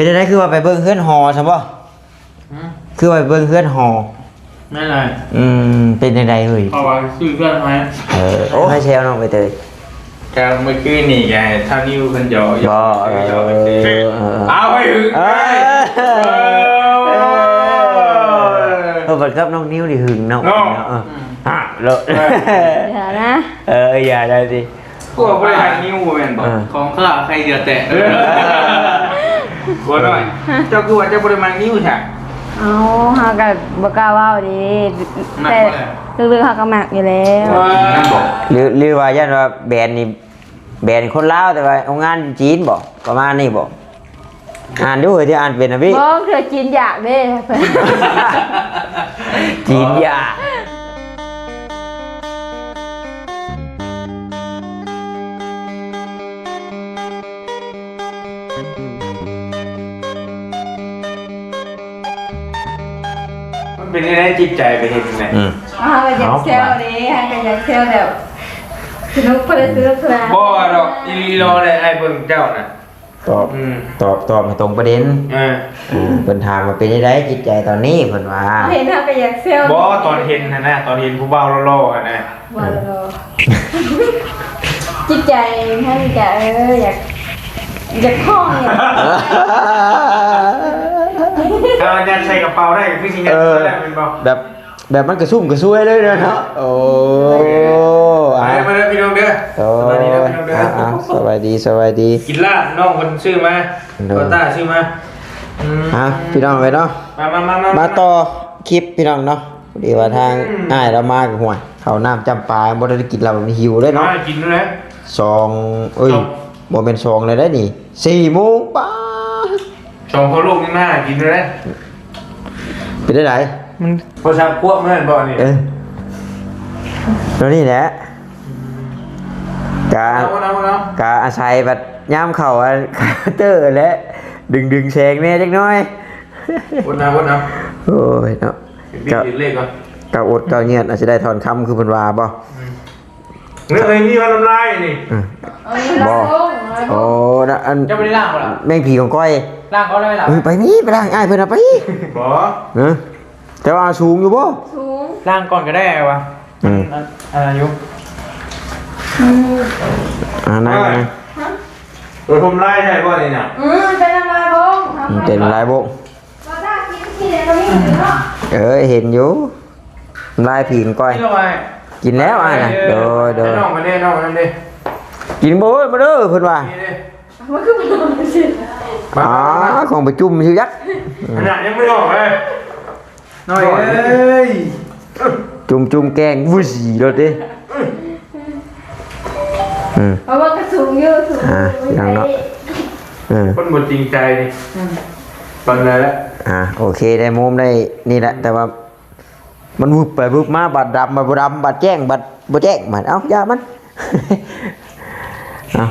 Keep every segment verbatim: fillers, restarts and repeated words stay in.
เป็นจั่งใดคือว่าไปเบิ่งเฮือนหอซะบ่ หืม คือว่าไปเบิ่งเฮือนหอ แม่นเลย อืม เป็นจั่งใดเฮ้ย เพราะว่าซื้อเฮือนให้ เออ โอ้ ให้แซวน้องใบเตย แต่เมื่อคืนนี่ไง เท่านิ้วเพิ่นหยอกหยอก บ่ หยอก เออ หยอก เออ เออ เอาไปหึง เออ เลย เออ เออ เออ บัดกับน้องนิวนี่หึงเนาะ เนาะ เนาะ เออ อืม อ่ะ เลอะ เออ อย่านะ เออ อย่าได้สิ กลัวบ่ได้หักนิ้วบ่แม่นบ่ เออ ของข้าใครเหยื่อแตก เออ กลัวหน่อย เจ้าคือว่าเจ้าบ่ได้มักนิ้วซะ เอ้า เฮาก็บ่กล้าเว้าเด้ นั่น แต่ บ่แหละ ลึกๆ เฮาก็มักอยู่แล้ว ว้า หรือ หรือว่าย่านว่าแบรนด์นี่ แบรนด์คนลาวแต่ว่าโรงงานจีนบ่ ประมาณนี้บ่ อ่านดูเฮ้ย ที่อ่านเป็นนะพี่ บ่ คือจีนอยากเด้ จีนอยาก มันเป็นจั่งใดจิตใจไปเฮ็ดจั่งใด อืม อ่า ก็อยากแซวเด้ อ่า ก็อยากแซวแบบ สนุก บ่ได้สนุกสนาน บ่ดอก อีหลีรอได้ อ้ายเบิ่งเจ้าน่ะ ตอบ อืม ตอบ ตอบให้ตรงประเด็น เออ อ่า เพิ่นถามว่าเป็นจั่งใดจิตใจตอนนี้ เพิ่นว่า เห็นเฮาก็อยากแซว บ่ ตอนเห็นหั่นนะ ตอนเห็นผู้บ่าวหล่อๆหั่นนะ บ่หล่อ จิตใจมันก็ เออ อยาก อยากฮ้องอยาก เอายัดใส่กระเป๋าได้ก็คือสิยัด เออ ได้แม่นบ่ แบบ แบบมันกระซุ่มกระซวยเลยเนาะ โอ้ โอเค อ่ะ มาเด้อ มาเด้อพี่น้องเด้อ โอ้ สบายดีนะพี่น้องเด้อ อ่ะ อ่ะ สบายดี สบายดี กินลาบน้องเพิ่นซื้อมา โดย โตต้าซื้อมา อืม อ่ะ พี่น้องเอ้ยเนาะ มา มา มา มา มาต่อคลิปพี่น้องเนาะ พอดีว่าทาง อืม อ้ายเรามากับห่วย ข้าวน้ำจ้ำปลา บ่ได้กิน เราหิวเลยเนาะ มากินเลย สอง เอ้ย สอง บ่แม่นสองเลยได้นี่ สี่โมง ป๊าด สองพ่อลูกนี่มากินเลย เป็นได้ได มัน โทรศัพท์พวกมันบ่นี่ เออ แล้วนี่แหละ กะ เอา เอา เอา กะอาศัยบัดยามเข้าอัน เคาน์เตอร์และดึงๆ แสงแหน่จักหน่อย วนเอา วนเอา โอ้ยเนาะ เปลี่ยนเลขก่อน กะอดกะเยียด อาจสิได้ถอนคำคือเพิ่นว่าบ่ อืม เฮ้ย นี่มันน้ำลายนี่ อืม เอ้ย บ่ ล้างลง ล้างลง โอ้ นะ อัน เจ้าบ่ได้ล้างบ่ล่ะ แมงผีของก้อย ล้างก่อนเลยล่ะ เออ ไปนี่ ไปล้างอ้ายเพิ่นเอาไป บ่ เออ แต่ว่าสูงอยู่บ่ สูง ล้างก่อนก็ได้วะ อืม อัน อันนั้นอยู่ อืม อ่า นั่ง อ่า นั่ง ฮะ ตัวทมลายใช่บ่นี่น่ะ อืม เป็นน้ำลายบง มันเป็นน้ำลายบง ก็ได้กินที่ไหนก็มีอยู่เนาะ เออ เห็นอยู่ น้ำลายผีของก้อย กินแล้วไง กินแล้วอ้ายน่ะ เออ โดย โดย ให้น้องมาเด้ น้องมาเด้ กินบ่เว้ย มาเด้อ เพิ่นว่า นี่เด้ มันคือมันสิ มา อ๋อ มา ของไปจุ่มซื่อจัก ขนาดยังไม่ออกเลย น้อยเอ้ย จุ่มๆ แกง วุ้ย โลดเด้ อืม เพราะว่ากระสูงอยู่ สูง อ่า อยู่ ยังเนาะ เออ คนบ่จริงใจนี่ อืม ปานใดละ อ่า โอเค ได้มุมได้นี่แหละ แต่ว่า มันวึบไปวึบมา บัดดำ บัดบ่ดำ บัดแจ้ง บัดบ่แจ้ง บัด เอ้า อย่ามัน เอ้า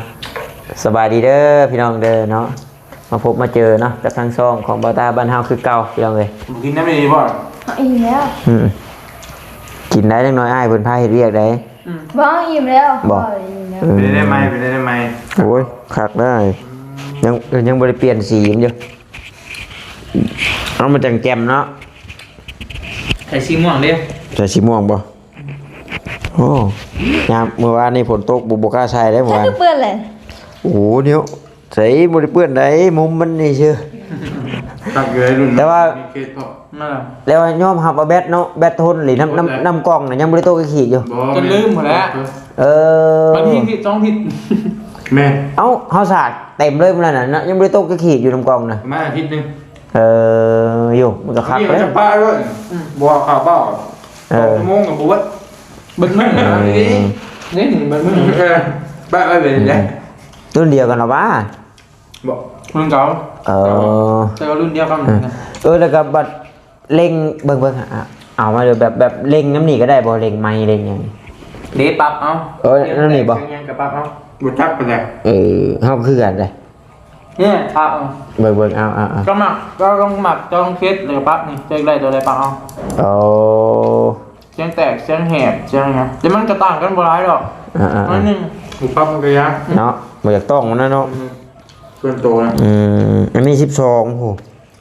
สบายดีเด้อ พี่น้องเด้อเนาะ มาพบมาเจอเนาะ กับทางช่องของบ่าวตาบ้านเฮาคือเก่า พี่น้องเอ้ย บ่กินน้ำดีบ่ เอาอิ่มแล้ว อืม กินได้จักหน่อย อ้ายเพิ่นพาเฮ็ดเวียกได้ อืม บ่ อิ่มแล้ว บ่ บ่ อิ่มแล้ว เออ เป็นได้ไหม เป็นได้ไหม โอ้ย คักได้ ยัง ยังบ่ได้เปลี่ยนสีมันอยู่ เอามาจังแจ่มเนาะ ใส่สีม่วงเด้ ใส่สีม่วงบ่ โอ้ ยามมื้อวานนี่ฝนตก บ่ บ่กล้าใส่เด้มื้อวาน ใส่เปื้อนเลย โอ้ เดี๋ยว ใส่บ่ได้เปื้อนใด มุมมันนี่ซื่อ ตักอยู่ในรุ่น แต่ว่า มีเคสก็ นั่นแหละ แต่ว่ายอมรับว่าแบตเนาะ แบตทนหรือน้ำ น้ำ น้ำกล่องน่ะยังบ่ได้ตกขีดอยู่ บ่ จนลืมหมดแล้ว เออ บางทีผิดสองผิด แม่น เอ้า เฮาสาดเต็มเลยมื้อนั้นน่ะเนาะ ยังบ่ได้ตกขีดอยู่น้ำกล่องน่ะ ประมาณอาทิตย์หนึ่ง เออ อยู่ มันก็คัก นี่ เล ก็ ย จะปะด้วย อืม บ่ข่าวเปล่า เออ สองชั่วโมงกับบ่เบิด เบิดมื้อ เออ นี่ นี่เบิดมื้อ เออ ปะไว้เป็นไง อืม รุ่นเดียวกันเหรอวะ บ่ รุ่นเก่า เออ แต่ว่ารุ่นเดียวกัน เออ นะ เออ แล้วก็บัดเล็ง เบิ่ง เบิ่ง อ่ะ เอามาเลย แบบ แบบเล็งน้ำนี่ก็ได้บ่ เล็งไม้เล็งหยัง เด้ปรับเอา เออ นั่นนี่บ่ เสียงหยังก็ปรับเอา บ่จักปานใด เออ เฮาคือกันเด้ เนี่ยปรับเอา เบิ่ง เบิ่ง เอา เอา เอา ก็มัก ก็ต้องมัก ก็ต้องเช็ด แล้วก็ปรับนี่ เช็ดได้ตัวใดปรับเอา โอ้ เสียงแตก เสียงแหบ เสียงหยัง แต่มันก็ต่างกันบ่หลายดอก อ่า อ่า น้อยหนึ่ง บ่ปรับมันก็ยาก เนาะ บ่อยากต้องมันนะเนาะ อืม ส่วนตัวนะ อืม อันนี้สิบสอง โห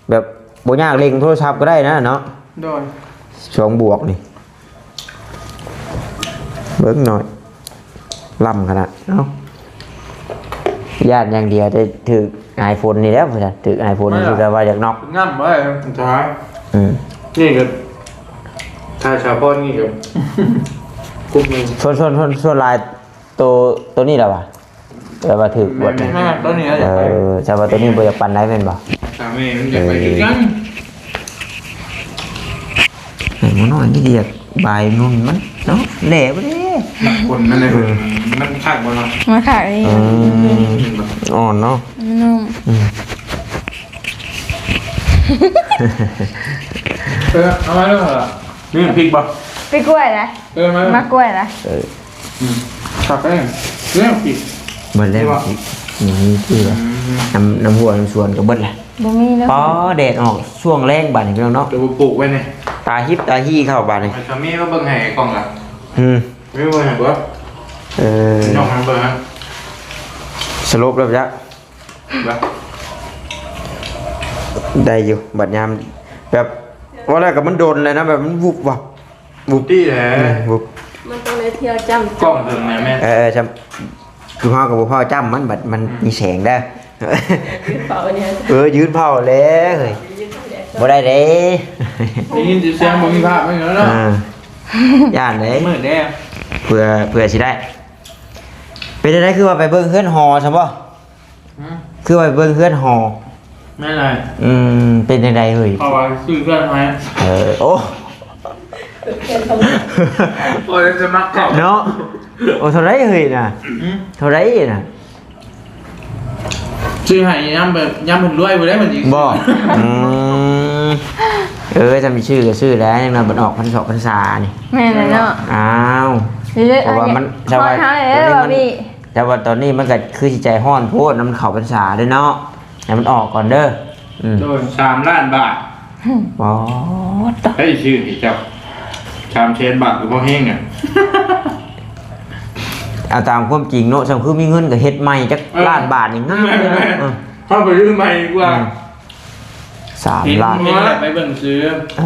แบบบ่ยากเล่นโทรศัพท์ก็ได้นะเนาะ โดย สิบสอง บวกนี่ เบิ่งหน่อย ล้ำขนาด เอ้า ย่านอย่างเดียวแต่ถืก iPhone นี่แหล้ว ถืก iPhone นี่คือว่าอยากนอก ง่ำไว้สุดท้าย อืม นี่ก็ ถ้าชาวพอนนี่ก็ กลุ่มหนึ่ง ส่วน ส่วน ส่วน ส่วนหลาย ตัว ตัวนี้แหละวะ แต่ว่าถืกบท แม่นๆ ตัวนี้แหละ เออ แต่ว่าตัวนี้บ่อยากปานใดแม่นบ่ สามีมันอยากไปคือกัน เออ ไอ้หมูน้อยนี่เรียกบายนุ่นมันเนาะ แหล่บ่เด้ มักคนนั่นเลย เออ มันคักบ่เนาะ มาขายนี่ อืม อ่อนเนาะ นุ่ม อืม เออ เอามาด้วยเหรอ นี่พริกบ่ พริกกล้วยนะ เออ มา มากล้วยนะ เออ อืม ผักเอง เนี่ยพริก เบิดแล้ว นี่บ่ พริก อืม นี่คือ อืม น้ำ น้ำหัวน้ำสวนก็เบิดละ บ่มีแล้ว ป๋อ แดดออกช่วงแลงบาดนี้พี่น้องเนาะ เดี๋ยวปลูกไว้นี่ ตาฮิปตาฮีเข้าบาดนี้ ไอ้สามีมาเบิ่งให้กล้องละ อืม ไม่เบิ่งให้บ่ เออ พี่น้องมาเบิ่งนะ สรุปแล้วจ้ะ บ่ ได้อยู่ บัดยาม แบบ ว่าแล้วก็มันโดนเลยนะ แบบมันวุบวับ วุบ ตี้แหละ อืม วุบ มันต้องได้เที่ยวจ้ำ กล้องเถิงแม่แม่ เออ เออ จ้ำ คือเฮาก็บ่พอจ้ำมัน บัดมันมีแสงเด้อ ยืนเฝ้าเนี่ย เออ ยืนเฝ้าแล้วเฮ้ย ยืนเฝ้าเนี่ย บ่ได้เด้ ได้ยินเสียงบ่มีภาพไม่เหรอเนาะ อ่า ย่านเด้ มืดเด้ เพื่อ เพื่อสิได้ เป็นจั่งใดคือว่าไปเบิ่งเฮือนหอซะบ่ ฮะ คือว่าไปเบิ่งเฮือนหอ แม่นเลย อืม เป็นจั่งใดเฮ้ย เพราะว่าซื้อเพื่อนไว้ เออ โอ้ โอ้ย จะมักเก่า เนาะ โอ้ เท่าใดเฮ้ยน่ะ อืม เท่าใดน่ะ ซื้อให้ย้ำแบบ ย้ำเพิ่นรวยบ่ได้มันอีก บ่ อืม เออ ถ้ามีชื่อก็ชื่อแล้ว ยังน้อยบัดออกพรรษา พรรษานี่ แม่นเลยเนาะ อ้าว เรื่อยๆ เพราะว่ามัน เอาเนี่ย สบาย ขอทานเลย เดี๋ยวนี้มัน ว่าพี่ แต่ว่าตอนนี้มันก็คือสิใจฮ้อนโพด นำเข้าพรรษาเด้อเนาะ ให้มันออกก่อนเด้อ อืม โดย สามล้านบาท บ่ ให้ชื่อให้เจ้า สามแสนบาทก็พอแฮงอะ เอาตามความจริงเนาะ สมมุติคือมีเงินก็เฮ็ดใหม่จัก เออ ล้านบาทนี่ง่ายเลยนะ เออ เออ เข้าไปซื้อใหม่ดีกว่า อืม สามล้าน เห็น เห็นแล้วไปเบิ่งซื้อ เอ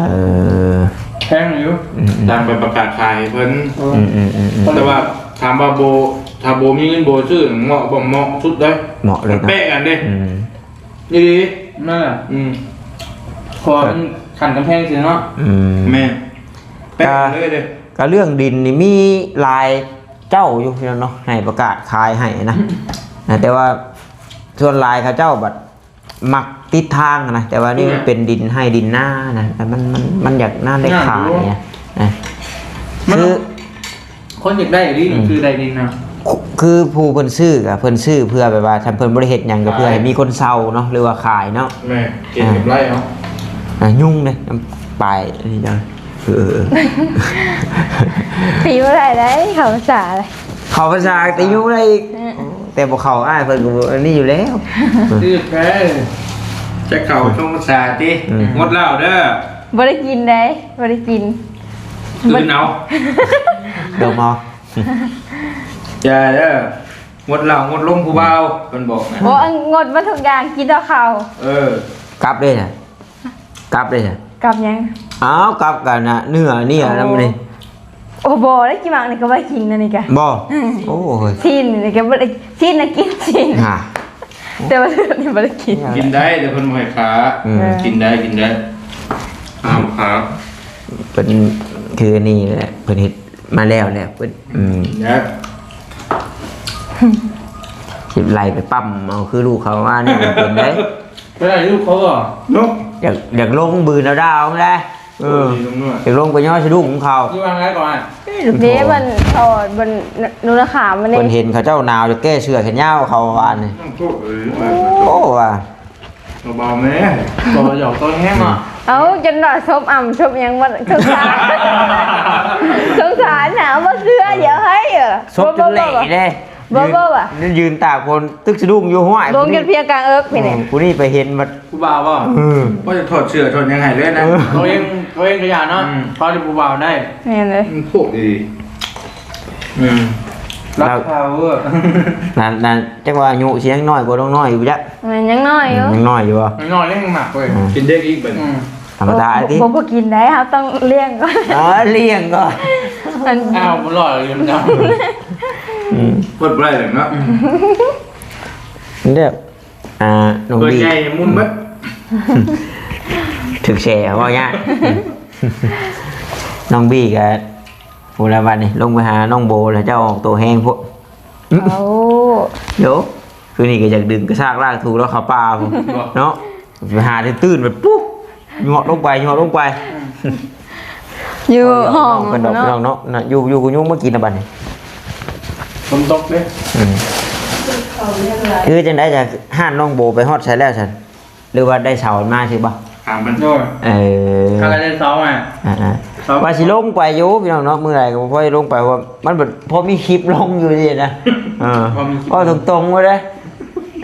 อ แพงอยู่ อืมๆ ดังไปประกาศขายให้เพิ่น อืมๆๆๆ แต่ว่าถามว่าโบ ถ้าโบมีเงินโบซื้อ เหมาะบ่เหมาะสุดเลย เหมาะเลยนะ แปะกันเด้ อืม อีหลี นั่นแหละ อืม ขอมันขันกำแพงสิเนาะ อืม แม่น แปะกันเลยเด้ ก็เรื่องดินนี่มีหลายเจ้าอยู่พี่น้องเนาะ ให้ประกาศขายให้นะ นะ แต่ว่าส่วนหลายเขาเจ้าบัด มักติดทางนะ แต่ว่านี่มันเป็นดินไฮ่ดินนานะ แต่มัน มัน มันอยากน่าได้ขายนะ นะ มัน คือ คนอยากได้ดิ อืม คือได้ดินนะ คือผู้เพิ่นซื้ออะ เพิ่นซื้อเพื่อแบบว่า ถ้าเพิ่นบ่ได้เฮ็ดหยังก็เพื่อให้มีคนเช่าเนาะ หรือว่าขายเนาะ แม่น เก็งกำไรเนาะ อ่ะ ยุงเด้ น้ำปลายอันนี้จัง เออ เออ เออ ตีบ่ได้เด้ เข้าพรรษาเลย เข้าพรรษาตียุงได้อีก เออ แต่บ่เข้าอ้ายเพิ่นก็บ่อันนี้อยู่แล้ว คือแพ้ จะเข้าช่วงพรรษาติ อืม งดเหล้าเด้อ บ่ได้กินเด้ บ่ได้กิน คืนเอา ดมเอา อย่าเด้อ งดเหล้างดลมผู้บ่าว เพิ่นบอกนะ โอ้ งดมาทุกอย่าง กินแต่ข้าว เออ กลับเด้น่ะ กลับเลยจ้ะ กลับหยัง อ้าว กลับกันนะ เนื้อเนี่ยนะ โอ้ มันนี่ โอ้ บ่ได้กินหมากนี่ก็บ่ได้กินนะนี่กะ บ่ อืม โอ้ย ชิ้นนี่ก็บ่ได้ ชิ้นน่ะกินชิ้น ฮะ แต่ว่านี่บ่ได้กิน กินได้แต่เพิ่นบ่ให้ขา อืม เออ กินได้ กินได้ ห้ามขา เพิ่นคือนี่แหละ เพิ่นเฮ็ดมาแล้วแหละ เพิ่น อืม กินได้ สิไล่ไปปั๊มเอาคือลูกเขาว่านี่มันเป็นได้ ไปได้ลูกเขาบ่ เนาะ อยาก อยากลงบืนเอาดาวนะ เออ ดีตรงนั้น อยากลงไปย่อสะดุ้งของเขา อยู่วางไว้ก่อน เด้มันถอดบนนุรขามมันนี่ เพิ่นเห็นเขาเจ้าหนาวจะแก้เสื้อแขนยาวเขาวานนี่ ต้องโทษเลย โอ้ว่ะ เบาๆแม่ บ่หยอกต้นแห้งอ่ะ เอ้า จนหน่อยซบอ่ำซบหยังบ่สงสาร สงสารหนาวบ่เสื้อ เดี๋ยวให้เออ ซบจนเหล่เด้ บ่ บ่ บ่ ยืน ยืนตากฝนตึกสะดุ้งอยู่ห้วย ลงจนเพียงกลางเอิกพี่เนี่ย อืม ผู้นี่ไปเห็นมัน ผู้บ่าวบ่ เออ ว่าจะถอดเสื้อถอดหยังไงเลยนะ เออ เขาเอง เขาเองขยันเนาะ อืม เขาจะผู้บ่าวได้ แม่นเลย มันพวกดี อืม รักพาวเวอร์ นั่นนั่นจักว่าอายุสิยังน้อยกว่าน้องน้อยอยู่จัก มันยังน้อยอยู่ อืมยังน้อยอยู่บ่ น้อยยังหนักเว้ย อืม กินเด็กอีกบัดนี้ อืม ธรรมดาไอ้ติ บ่ บ่ บ่กินได้ เฮาต้องเลี้ยงก่อน อ๋อ เลี้ยงก่อน มัน อ้าว บ่รอดเลยมันจะ อืม เปิดบ่ได้เลยเนาะ เด้อ อ่า น้อง เปิด บี ใหญ่มุนเบิด ถึกแชร์ว่าเงี้ย น้องบีก็ พูดแล้วบัดนี้ ลงไปหาน้องโบแล้วเจ้าออกตัวแฮงพวก เอา เดี๋ยว คืนนี้ก็อยากดึงกระชากลากถูแล้วเขาป่าพุ้น บ่ เนาะ ไปหาตื่นๆ แบบปุ๊บ หยอดลงไป หยอดลงไป อยู่ห้อง เพิ่นดอก เนาะ พี่น้องเนาะ น่ะ อยู่ อยู่กับยุงมากินนะบัดนี้ ฝนตกเด้ อืม คือจังได๋จ้ะ ฮ้านน้องโบไปฮอดไสแล้วซั่น หรือว่าได้เสามาซื่อบ่ ถามมัน โดย เออ ถ้าได้เสามา อ่าๆ เสา ว่าสิลงไปอยู่พี่น้องเนาะ มื้อใดก็บ่พอได้ลงไป เพราะว่ามันแบบพอมีคลิปลงอยู่นี่นะ เออ พอมีคลิป เว้าตรงๆ ว่าเด้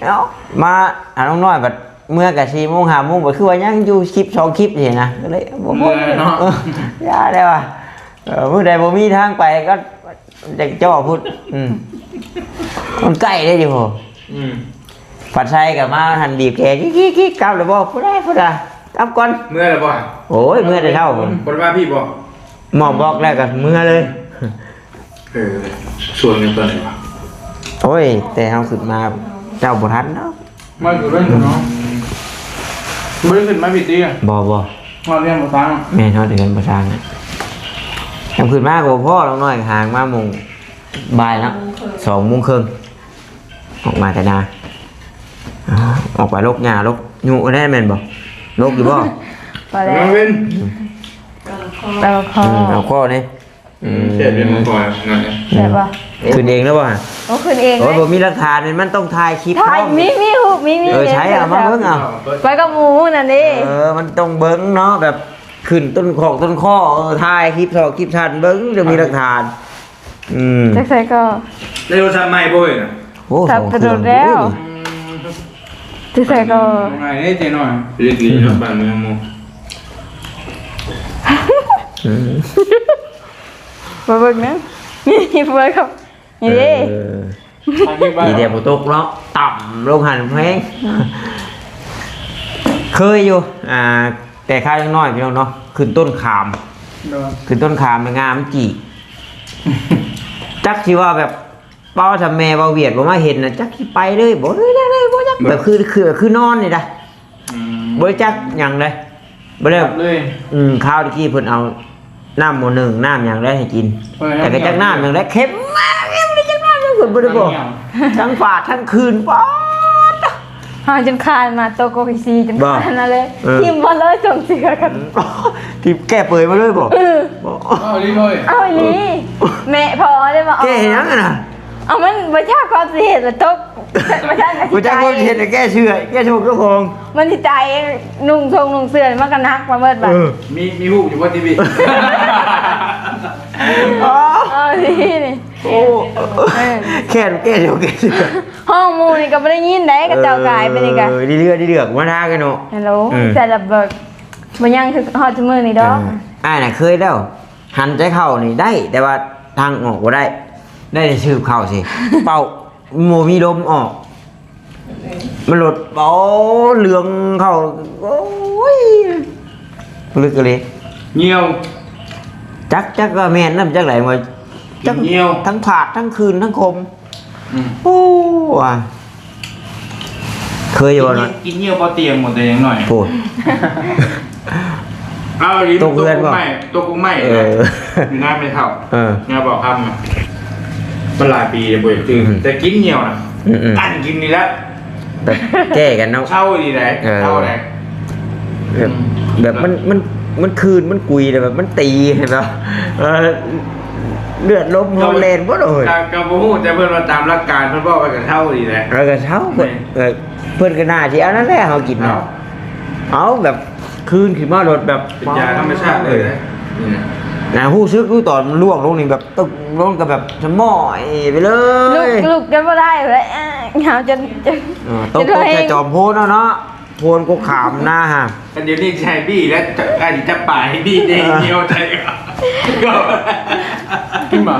เอ้า มาหาน้องน้อยบัด เมื่อกะสี่โมงห้าโมง บัดคือว่ายังอยู่คลิปสองคลิปนี่นะ ก็เลยบ่พอ เมื่อยเนาะ เออ อย่าได้ว่ะ เออ มื้อใดบ่มีทางไปก็ จักจ่อพุ้น อืม มันใกล้ได้อยู่ อืม ผัดไทยก็มาหั่นบีบแกะ กิ๊กๆๆ กลับแล้วบ่ ผู้ใดผู้ใด กลับก่อน เมื่อแล้วบ่ โอ้ย เมื่อแต่เช้าพุ้น บ่ได้มาพี่บ่ หมอบอกแล้วก็เมื่อเลย เออ ชวนกันตอนไหนวะ โอ้ย แต่เฮาขึ้นมา เจ้าบ่ทันเนาะ มาอยู่เรื่องเนาะ บ่ได้ขึ้นมาผิดที่อะ บ่ บ่ มาเรียนภาษาเนาะ แม่น ฮอดเรียนภาษาน่ะ ยามขึ้นมาก็บ่พ้อน้องน้อย ห่างมาโมงบ่ายเนาะ สองโมงครึ่ง ออกมาแต่นา อ่า ออกไปลกหญ้าลกยุงได้แม่นบ่ ลกอยู่บ่ พอแล้ว น้องวิน เอาคอ อืม เอาคอนี่ อืม เสียเป็นมังกรนั่นแหละ แซ่บบ่ ขึ้นเองแล้วบ่ โอ้ ขึ้นเอง โอ้ย เลย บ่มีหลักฐานนี่มันต้องถ่ายคลิป ถ่าย พร้อม มี มีรูป มี มี เออ ใช่ เอามาเบิ่งเอา ไปกับหมู่นั่นเด้ เออ มันต้องเบิ่งเนาะ แบบขึ้นต้นขอกต้นข้อ เออ ถ่ายคลิปถอกคลิปสั้นเบิ่ง จะมีหลักฐาน อืม จักใส่ก็ ได้โทรศัพท์ใหม่บ่เว้ยน่ะ โอ้ สับ สองเครื่อง กระโดดแล้ว อืม จักใส่ก็ ง่ายเด้เจ๊น้อย เรียกดีเนาะบ้านเมืองหมู่ อืม มาเบิ่งนะ นี่เบิ่งครับ นี่เด้ เออ อันนี้บ้าน ดีแต่บ่ตกเนาะ ต่ำลงหั่นแพง เคยอยู่ อ่า แต่ข้าวยังน้อยพี่น้องเนาะ ขึ้นต้นขาม โดน ขึ้นต้นขามไปงามจี่ จักสิว่าแบบ เป้าถ้าแม่เว้าเวียดบ่มาเห็นน่ะ จักสิไปเลยบ่ เฮ้ย ได้ ได้บ่ จัก แบบ แบบคือ คือ คือนอนนี่นะ อืม บ่ได้จักหยังเลย บ่ได้ หลับเลย อืม คราวตะกี้เพิ่นเอาน้ำหม้อนึ่ง น้ำหยังได้ให้กิน เออ แต่ก็จักน้ำหยังได้ เค็มมาก เค็มเลย จักน้ำหยัง เพิ่นบ่ได้บอก น้ำหยัง ทั้งฝาดทั้งคืน ป๊าด เฮาจนคานมา โตโกกิซีจน บ่ คานมาเลย เออ ทิ่มมาเลย ส่งเสือกัน ที่แก้เปิดมาเลยบ่ เออ บ่ เอาดิเลย เอาอีหลี แม่พอได้มาเอา แก้หยังอะน่ะ เอามันบ่จักความสิเฮ็ดละตก บ่จัก บ่จักความสิเฮ็ดละแก้เชื่อ แก้เชื่อเจ้าของ มันสิตายเอง นุ่งทรงนุ่งเสื้อมันก็หนักมาเบิดบัด เออ มี มีฮู้อยู่บ่ ทีวี อ๋อ เอาสินี่ โอ้ เออ แค่แก้เชื่อ แก้เชื่อ ห้องหมู่นี่ก็บ่ได้ยินได้ กะเจ้ากายไปนี่กะ เออ ดีเลือก ดีเลือก มาทากันเนาะ ฮัลโหล อืม แต่ละเบิก บ่ยังคือฮอดมื้อนี้ดอก เออ อ้ายน่ะเคยแล้ว หันใจเข้านี่ได้ แต่ว่าทางออกบ่ได้ ได้แต่สืบเข้าสิ เป่า บ่มีลมออก มันหลุด โอ้ เหลืองเข้า โอ้ย ลึกอีหลี เหี่ยว จัก จักว่าแม่นนำจักใด๋ว่า จัก เหี่ยว ทั้งผาด ทั้งคืน ทั้งคม อืม โอ้ ว่ะ เคยอยู่บ่เนาะ กินเหี่ยวบ่เตียงหมดแต่ยังน้อย โอ้ เอาอีหลี ตกเฮือนบ่ ตกกงไม้ ตกกงไม้ เออ อยู่หน้าแม่เฒ่า เออ หน้าบ่าวคำน่ะ มันหลายปีแล้วบ่อยากซื้อ อืม แต่กินเหี่ยวน่ะ อืมๆ อันกินนี่ละ แบบแก้กันเนาะ เศร้าดีไหน เออ เศร้าไหน แบบ อืม แบบมัน มัน มันคืน มันกุย แต่แบบมันตี เห็นปะ เออ เลือดลมเขาแล่นบ่เลย ก็ ก็บ่ฮู้ แต่เพิ่นว่าตามหลักการเพิ่นบอกว่าก็เศร้าดีแหละ เออ ก็เศร้า เพิ่น แม่น เออ เพิ่นก็น่าสิเอานั่นแหละเฮากินเนาะ เศร้า เอาแบบคืนขึ้นมาโลดแบบ เป็นยาธรรมชาติเลยนะ นี่นะ นะ ฮู้สึกรู้ตอนล่วงลงนี่แบบตึกลงก็แบบสมอยไปเลย ลุก ลุกจนบ่ได้เลย เอ้ย หาวจน จน เออ ตก จน ตก แค่ แห้ง จอมโพนเอาเนาะ โพนก็ขามหน้าฮะ กันเดี๋ยวนี้ใช้บี้แล้วจะอาจจะปาดให้บี้เด้งเดียวใจก็ ขึ้นมา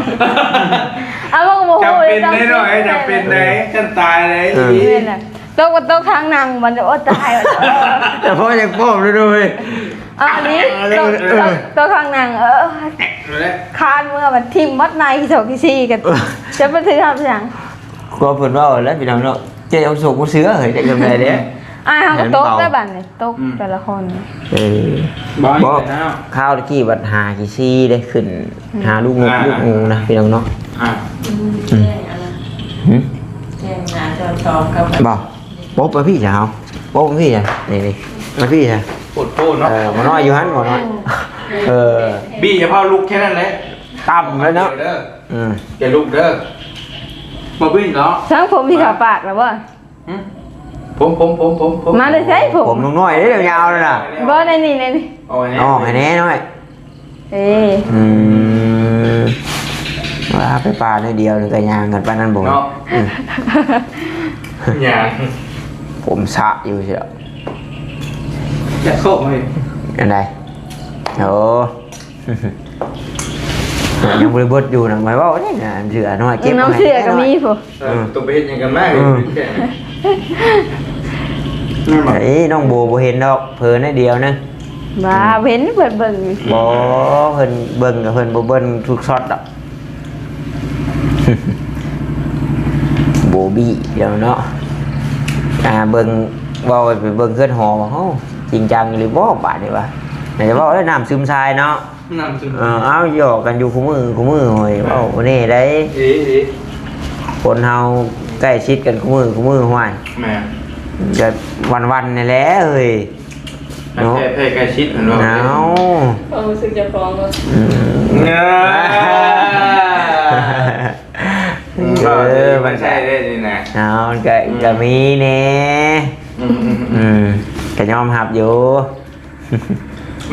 เอามันก็บ่ จำ ฮู้ เป็นได้หน่อยจำเป็นได้กันตายเลย เออ ทีนี้ นี่แหละตกก็ตกทางนั่งมันจะโอ้ตายว่ะ แต่พ่อยังป้อมเลยด้วย เอาอันนี้ เอาเลย ตก เออ ตกตกทางนั่งเออ เอาเลย คานเมื่อมันทิ่มมัดในสองที่สี่กันจะไปถือทำยัง ก็เพิ่นว่าแล้วพี่น้องเนาะเจ๊เอาโศกผู้เสือเฮ้ยเด็กกันไปเด้ อ่าเขาก็ตก เบา ได้บัดเนี่ยตกแต่ละคน เออ บ้า บอก แล้ว ข้าวตะกี้บัดหากี่ซี่ได้ขึ้น หาลูกงก อ่า ลูกงูนะพี่น้องเนาะ อ่ะ อืมแจ้งอะไร หึ แจ้งงานจอจอกับ บอกบอกไปพี่สาวบอกไปพี่สาวนี่นี่มาพี่สาว ปวดโป้เนาะ เออหมอน้อยอยู่หันหมอน้อย เออ บี้อย่าเผาลุกแค่นั้นแหละ ต่ำแล้วเนาะ เด้อ อืม อย่าลุกเด้อมาวิ่งเนาะ ช่างผมที่เขาปากแล้วว่า หึผมผมผมผมผม มาเลยใช่ผม ผมลุงน้อยเด้อยาวเลยนะ บ่ในนี่ในนี่ เอาอันนี้ อ๋อให้แน่น้อย เอ้ย อืมว่าไปปลาในเดียวนี่ก็ยางกันปานนั้นบ่ เนาะ อืม อย่าง ผมสะอยู่เชียว จะโคกเลย อันใดโอ้ ยังบริบทอยู่นะหมายว่าเนี่ยนะเสือน้อยเก็บ น้อง ไว้ เสือก็มีผม เออตัวไปเห็นยังกันมาก อืม นั่นมา ไอ้น้องโบบ่เห็นดอกเพิ่นนิดเดียวนะ ว่าเห็นเพิ่นเบิ่ง บ่เพิ่นเบิ่งกับเพิ่นบ่เบิ่งทุกช็อตดอก โบบี้เดี๋ยวเนาะอ่าเบิ่งเว้าไปเบิ่งเฮือนหอว่าเฮาจริงจังหรือบ่บาดนี้วะน่าจะเว้าได้น้ำซึมทรายเนาะ น้ำซึม เออเอาหยอกกันอยู่คู่มือคู่มือห้อยเว้าแน่ได้ เอ๊ะเอ๊ะ คนเฮาใกล้ชิดกันคู่มือคู่มือห้อย แม่ จะวันๆนี่แหละเฮ้ย เนาะ แพ้แพ้ใกล้ชิดเหมือนว่า หนาว ความรู้สึกจะฟ้องว่า อืม เงา เออ มันใช่ได้นี่นะ หนาวมันก็ก็มีแน่ อืมอืมอื อื ม มก็ยอมรับอยู่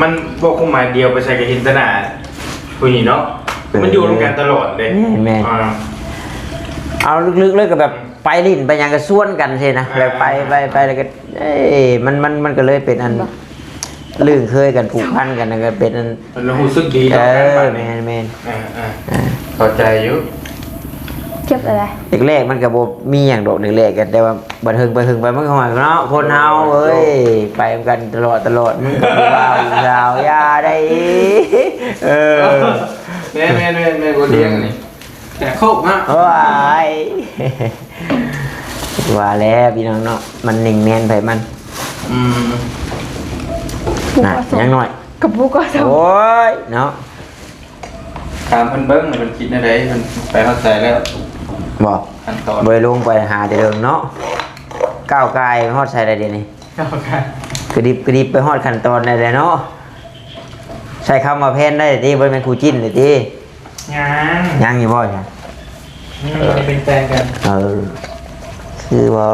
มันพวกความหมายเดียวไปใส่กับหินตนาผู้นี้เนาะ มันอยู่ร่วมกันตลอดเลย แม่นแม่น อ่า เอาลึกๆเลยก็แบบไปลิ้นไปหยังก็ส่วนกันสินะ อ่า แบบไปไปไปแล้วก็เอ้ยมันมันมันก็เลยเป็นอันลื่นเคยกันผูกพันกันแล้วก็เป็นอัน มันรู้สึกดี เอ ต่อกัน อ แบบ แม นี้ นแมน อ่าอ่า อ่า เข้าใจอยู่ เก็บอะไร แรกๆมันก็บ่มีหยังดอกแรกๆกันแต่ว่าบัดเฮิงไปเฮิงไปมันก็ฮอดเนาะคนเฮาเอ้ยไปกันตลอดตลอดมึงก็ผู้บ่าวผู้สาวยาได้เออ แม่แม่แม่แม่บทเรียนอันนี้แต่โคกมาก ว้ายว่าแล้วพี่น้องเนาะมันนิ่งแม่นไปมัน อืม น่ะยังน้อย กับผู้ก็สอง โอ้ยเนาะ ถามเพิ่นเบิ่งมันคิดอะไรมันไปเข้าใจแล้ว บอก ขั้นตอน บ่ได้ลงไปหาแต่เดิมเนาะก้าวกายฮอดใส่ได้เดี๋ยวนี้ เข้าใจ กระดิบกระดิบไปฮอดขั้นตอนได้เลยเนาะใช้คำว่าแพนได้ติบ่แม่นคู่จิ้นเลยติ งาน ยังอยู่บ่จ้ะ นี่มันจะเป็นแฟนกัน เออคือบ่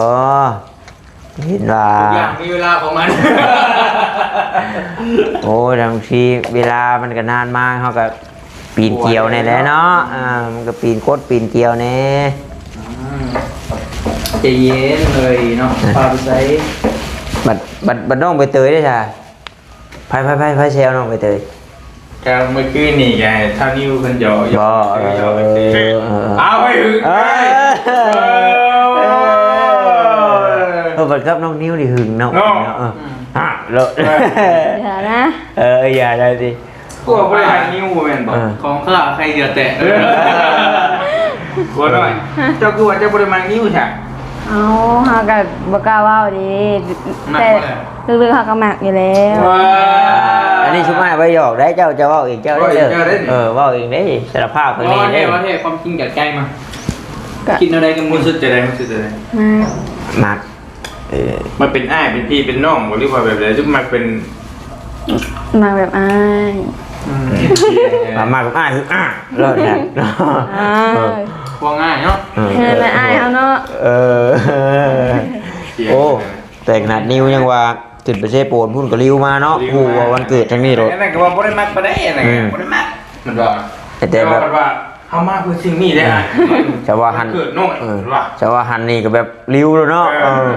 เห็นว่า ทุกอย่างมีเวลาของมัน โอ้ยบางทีเวลามันก็นานมาเขาก็ปีนเกลียวนี่แหละเนาะอ่ามันก็ปีนโคตรปีนเกลียวแน่ ใจเย็นเลยเนาะพาไปใช้ บัดบัดบัดน้องใบเตยได้จ้ะไผไผไผไผแซวน้องใบเตย แต่เมื่อคืนนี่ไงเท่านิ้วคนหยอกหยอก บ่ หยอก เออเออ เอาไปหึง เออ เออ เออบัดกับน้องนิ้วนี่หึงเนาะ เนาะ เอออ่ะแล้ว อย่านะ เอออย่าได้สิ กลัวบริหารนิ้วแม่นบอก เออ ของข้าใครเหยื่อแตกหัวหน่อย เจ้าคือว่าเจ้าบริมาณนิ้วใช่ เอาเฮาก็บ่กล้าเว้าดี มัก แต่ บ่ได้ ลึกๆเฮาก็มักอยู่แล้ว ว้า อันนี้ชุมอ้ายไว้หยอกได้เจ้าจะเว้าเองเจ้าได้เด้อ เว้าเองเจ้าได้นี่ เออเว้าเองได้สารภาพกัน ว่า เอง แท้ ได้ ว่าแท้ความจริงจากใจมา คิดอะไรกันมู้สึกจะได้มู้สึกจะได้ มา มักเออ มันเป็นอ้ายเป็นพี่เป็นน้องบ่หรือว่าแบบใดหรือมันเป็น มาแบบอ้าย อืม มามักอ้ายคืออ้ายเลิศนะ อ้าย ว่าง่ายเนาะ เออ เออมาอ้ายเฮาเนาะ เออ โอ้ แต่ขนาดนิวยังว่าขึ้นไปเซโปนพุ่นก็ริ้วมาเนาะผู้ว่าวันเกิดทั้งนี้โลด อันนั้นก็ว่าบ่ได้มักบ่ได้อันนั้น อืม บ่ได้มักมันว่า แต่แต่แบบ ว่าเฮามาเพื่อสิ่งนี้ได้อ่ะ ชาวว่าหัน เกิดน้อง เออ ว่า ชาวว่าหันนี่ก็แบบริ้วแล้วเนาะ เออ เออ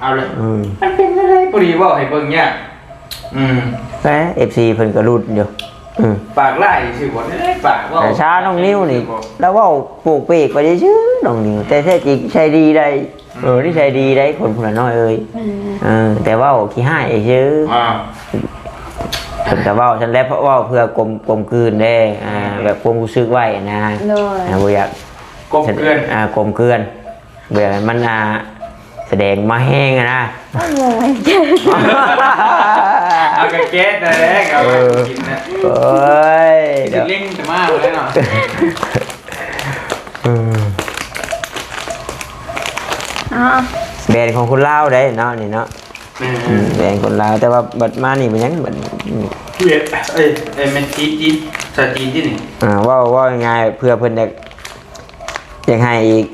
เอาเลย อืม มันเป็นอะไร พอดีเว้าให้เบิ่งยาก อืม แต่ เอฟซี เพิ่นก็ลุ้นอยู่ อืม ปากไล่ซื่อบ่ได้ ปากเว้า แต่ช้าน้องนิวนี่ ซื่อบ่ แล้วเว้าโปกเปกไปซื่อๆ น้องนิว แต่แท้จริงใจดีได้ เออ นิสัยดีได้คนผู้น้อยเอ้ย อืม เออ แต่เว้าขี้ฮ้ายซื่อ อ่า เพิ่นก็เว้าซั่นแหละ เพราะเว้าเพื่อกลม กลมกลืนเด้ อ่า แบบความรู้สึกไว้นะ โดย อ่า บ่อยาก กลมเกลื่อน อ่า กลมเกลื่อน บ่อยากให้มัน อ่า แสดงมาแฮงอะนะ โอ้ย เอากระแก๊สนั่นแหละ เอาไว้ เออ กินนะ โอ้ย สิเล่งแต่มาแล้วเนาะ อืม อ๋อ แบรนด์ของคนลาวได้เนาะ นี่เนาะ แม่น อืม แบรนด์คนลาว แต่ว่าบัดมานี่มันยังบัด เวียด เอ้ย เอ้ย แม่นจีน จีน ชาวจีนที่นี่ อ่า เว้า เว้าง่ายๆ เพื่อเพิ่นอยาก อยากให้อีก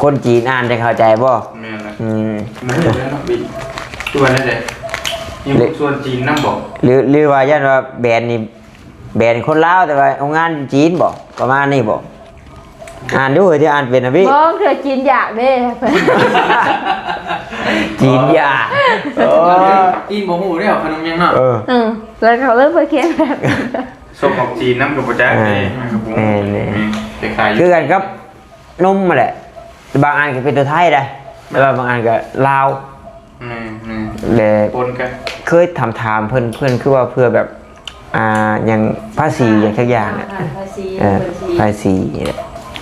คนจีนอ่านได้เข้าใจบ่ แม่นนะ อืม มันอยู่แล้วเนาะ บิน ชวนได้เลย มี หรือ ชวนจีนนำบ่ หรือ หรือว่าย้านว่าแบรนด์นี่ แบรนด์คนลาว แต่ว่าโรงงานจีนบ่ ประมาณนี้บ่ อ่านดูเฮ้ย ที่อ่านเป็นนะพี่ บ่ เทื่อจีนอยากเด้ จีนอยาก โอ้ จีนบ่ฮู้เด้อ ขนมหยังเนาะ เออ อืม แล้วเขาเริ่มเผยแพร่แบบ ส่งออกจีนนำก็บ่จัก อ่า เด้ มันก็บ่ฮู้ แม่นๆ อืม ไปขายอยู่ คือกันกับนมนั่นแหละ บางอันก็เป็นตัวไทยได้ แต่ว่าบางอันก็ลาว แม่นๆ แต่ ปนกัน เคยถามๆ เพิ่น เพิ่นคือว่าเพื่อแบบ อ่า อย่างภาษีอย่างสักอย่างน่ะ อ่า ภาษี เออ บัญชี ภาษีนี่แหละ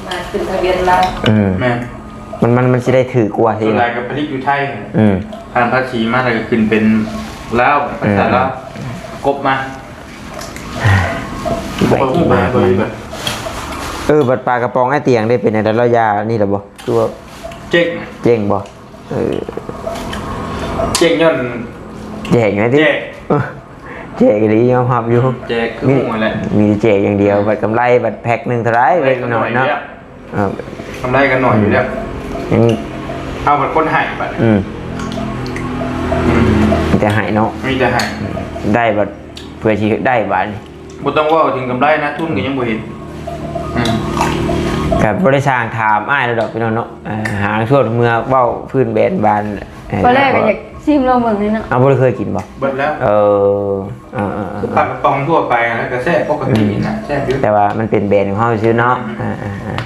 มาขึ้นทะเบียนลาว อืม แม่น มัน มัน มันสิได้ถือกว่าสิ ส่วนหลายก็ผลิตอยู่ไทย อืม ผ่านภาษีมาแล้วก็ขึ้นเป็นลาว ภาษาลาว เออ กบมา ไปกินมา เออ บัดปลากระป๋องไอ้เตียงได้เป็นอะไร แล้วยานี่ล่ะบ่ คือว่า เจ๊ง เจ๊งบ่ เออ เจ๊งย้อน แจกไงติ แจก เออ แจกอีหลี ยอมรับอยู่ แจกคือ มี หมู่แหละ มีแจกอย่างเดียว บัดกำไร บัดแพ็คหนึ่งเท่าไหร่ กำไรก็น้อยอยู่แล้ว เล็กน้อยเนาะ เออ กำไรก็น้อยอยู่แล้ว ยัง เอาบัดคนให้บัด อืม อืม มีแต่ให้เนาะ มีแต่ให้ ได้บัด เพื่อสิได้บัดนี้ บ่ต้องเว้าถึงกำไรนะ ทุนก็ยังบ่เห็น อืม ก็บ่ได้สร้างถามอ้ายแล้วดอกพี่น้องเนาะ เอ่อ หาช่วงเมื่อเว้าพื้นแบนบาน เอ่อ ตอนแรกก็อยากชิมลองเบิ่งเลยเนาะ เอา บ่ได้เคยกินบ่ เบิดแล้ว เออ เออ เออ เออ คือปลากระป๋องทั่วไปนะ ก็แซ่บปกตินะ อืม แซ่บอยู่ แต่ว่ามันเป็นแบรนด์ของเฮาซื่อเนาะ อืม เออ เออ เออ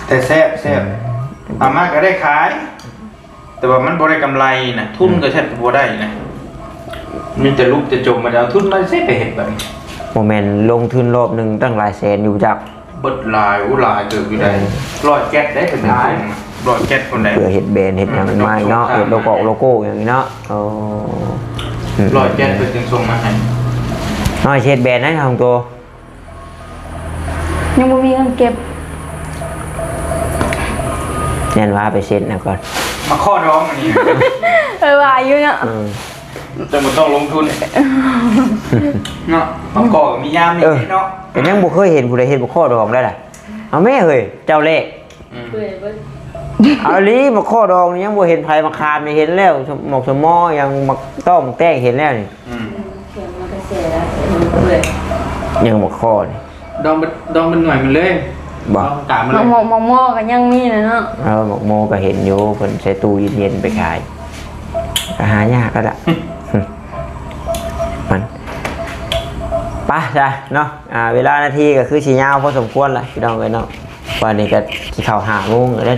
แต่แซ่บ แซ่บ อืม เอามาก็ได้ขาย แต่ว่ามันบ่ได้กำไรนะ ทุนก็แทบจะบ่ได้นะ มีแต่ลุกแต่จม มาเอาทุนมาใช้ไปเฮ็ดบัดนี้ บ่แม่นลงทุนรอบหนึ่งตั้งหลายแสนอยู่จัก เบิดหลาย อู้ หลายเติบอยู่ได้ เออ ร้อยแก๊สได้เป็น หลาย ร้อยแก๊สคนใด เพื่อเฮ็ดแบรนด์เฮ็ดหยัง อืม มาอีกเนาะ เฮ็ดโลโก้ โลโก้อย่างนี้เนาะ โอ้ อืม ร้อยแก๊สเพิ่นจึงส่งมาให้ น้อยเฮ็ดแบรนด์นะของตัว ยังบ่มีเงินเก็บ ยันว่าไปเซ็นนะก่อน มาข้อดองอันนี้ เออ ว่าอยู่เนาะ เออ แต่บ่ต้องลงทุน เนาะ มาข้อก็มียามนี้ เออ เนาะ แต่ยังบ่เคยเห็นผู้ใดเฮ็ดบ่ข้อดองได้ล่ะ เอาแม่เฮ้ย เจ้าแรก อืม เปื่อยเบิด เอาอีหลี บ่ข้อดองนี่ยังบ่เห็นไผ มาขามนี่เห็นแล้ว หมอกสมอ ยัง หมากต้อง หมากแตง เห็นแล้วนี่ อืม เขียนมากระแสแล้ว เปื่อย ยังบ่ข้อนี่ ดองเป็น ดองเป็นหน่วยมันเลย บ่ ดองกลางมัน หมาก เลย หมาก หมากหม้อก็ยังมีนะเนาะ เออ หมากหม้อก็เห็นอยู่ เพิ่นใส่ตู้เย็นๆ ไปขาย ก็หายากแล้วล่ะ มัน ไปจ้ะเนาะ อ่า เวลานาทีก็คือสิยาวพอสมควรล่ะ พี่น้องเอ้ยเนาะ วันนี้ก็สิเข้าห้าโมงแล้วเด้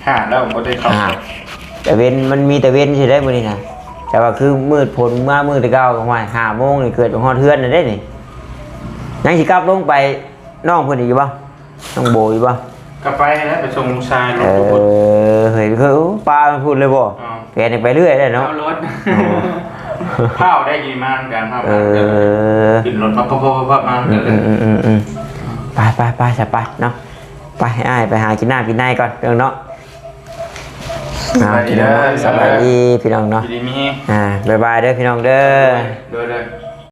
ห้าแล้วบ่ได้เข้า อ่า แต่เว้น มันมีแต่เว้นสิได้มื้อนี้นะ แต่ว่าคือมืดฝนมามืดแต่เก่าก็ห้วย ห้าโมงนี่เกือบจะฮอดเฮือนแล้วเด้นี่ ยังสิกลับลงไปน้องเพิ่นอีกอยู่บ่ น้องโบอยู่บ่ ก็ไปแล้ว ไปส่งลูกชายรถ เออ ทุกคน เฮ้ย คือปลามันพูดเลยบ่ อ๋อ แกนี่ไปเรื่อยเลยเนาะ เอารถ อ๋อ ข้าวได้กินมาเหมือนกันครับ เออ ขึ้นรถปั๊บปั๊บปั๊บปั๊บมาเหมือนกันเลย อืม อืม อืม อืม ไป ไป ไป สะ ไปเนาะ ไป อ้าย ไปหากินน้ำกินในก่อน พี่น้องเนาะ สบายดีเด้อ เอา พี่น้องเนาะ สบายดี พี่น้องเนาะ อยู่ดีมีแฮง อ่า บ๊ายบายเด้อ พี่น้องเด้อ โดย โดย